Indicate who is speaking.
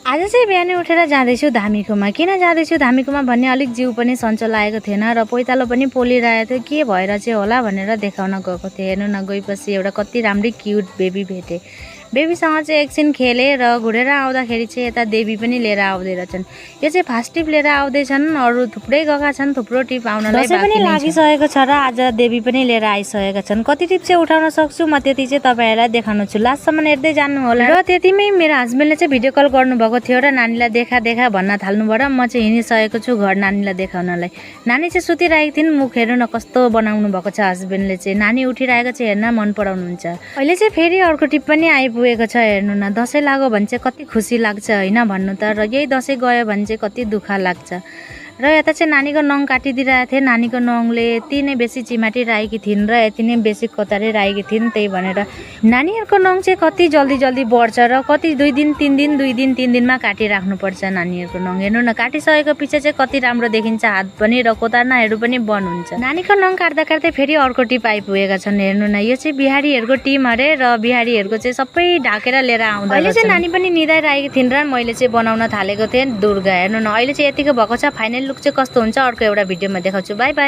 Speaker 1: आज चाहिँ बिहानै उठेर जाँदैछु धामीकोमा। किन जाँदैछु धामीकोमा भन्ने अलिक जिउ पनि सन्चो लागेको थिएन र पैतालो पनि पोलिरहेको थियो। के भएर चाहिँ होला भनेर देखाउन गएको थिएँ। हेर्नु न, गएपछि एउटा कति राम्रै क्युट बेबी भेटेँ। बेबीसँग चाहिँ एकछिन खेलेँ र घुरेर आउँदाखेरि चाहिँ यता देवी पनि लिएर आउँदै रहेछन्। यो चाहिँ फर्स्ट टिप लिएर आउँदैछन्, अरू थुप्रै गएका छन्, थुप्रो टिप आउनलाई पनि लागिसकेको छ र आज देवी पनि लिएर आइसकेका छन्। कति टिप चाहिँ उठाउन सक्छु म त्यति चाहिँ तपाईँहरूलाई देखाउनु छु, लास्टसम्म हेर्दै जानु होला। र त्यतिमै मेरो हस्बेन्डले चाहिँ भिडियो कल गर्नुभएको थियो र नानीलाई देखा भन्न थाल्नुभयो र म चाहिँ हिँडिसकेको छु घर नानीलाई देखाउनलाई। नानी चाहिँ सुतिरहेको थिइन्, मुख हेर्नु न कस्तो बनाउनु भएको छ हस्बेन्डले चाहिँ। नानी उठिरहेको चाहिँ हेर्न मन पराउनुहुन्छ। अहिले चाहिँ फेरि अर्को टिप पनि आइपुगेको छ। हेर्नु न, दसैँ लाग्यो भने चाहिँ कति खुसी लाग्छ होइन भन्नु त, र यही दसैँ गयो भने चाहिँ कति दुःख लाग्छ। र यता चाहिँ नानीको नङ काटिदिरहेको थिएँ। नानीको नङले यति नै बेसी चिमाटी राखेकी थिइन् र यति नै बेसी कतारै राखेकी थिइन्। त्यही भनेर नानीहरूको नङ चाहिँ कति जल्दी जल्दी बढ्छ र कति 2 दिन 3 दिन 2 दिन 3 दिनमा काटिराख्नुपर्छ नानीहरूको नङ। हेर्नु न, काटिसकेको पछि चाहिँ कति राम्रो देखिन्छ हात पनि र कोतार्नाहरू पनि बन्द हुन्छ। नानीको नङ काट्दा काट्दै फेरि अर्को टिप आइपुगेका छन्। हेर्नु न, यो चाहिँ बिहारीहरूको टिम अरे र बिहारीहरूको चाहिँ सबै ढाकेर लिएर आउँदा अहिले चाहिँ नानी पनि निदाइरहेको थिइन् र मैले चाहिँ बनाउन थालेको थिएँ दुर्गा। हेर्नु न, अहिले चाहिँ यतिको भएको छ। फाइनल लुक चाहिँ कस्तो हुन्छ अर्को एउटा भिडियोमा देखाउँछु। By by.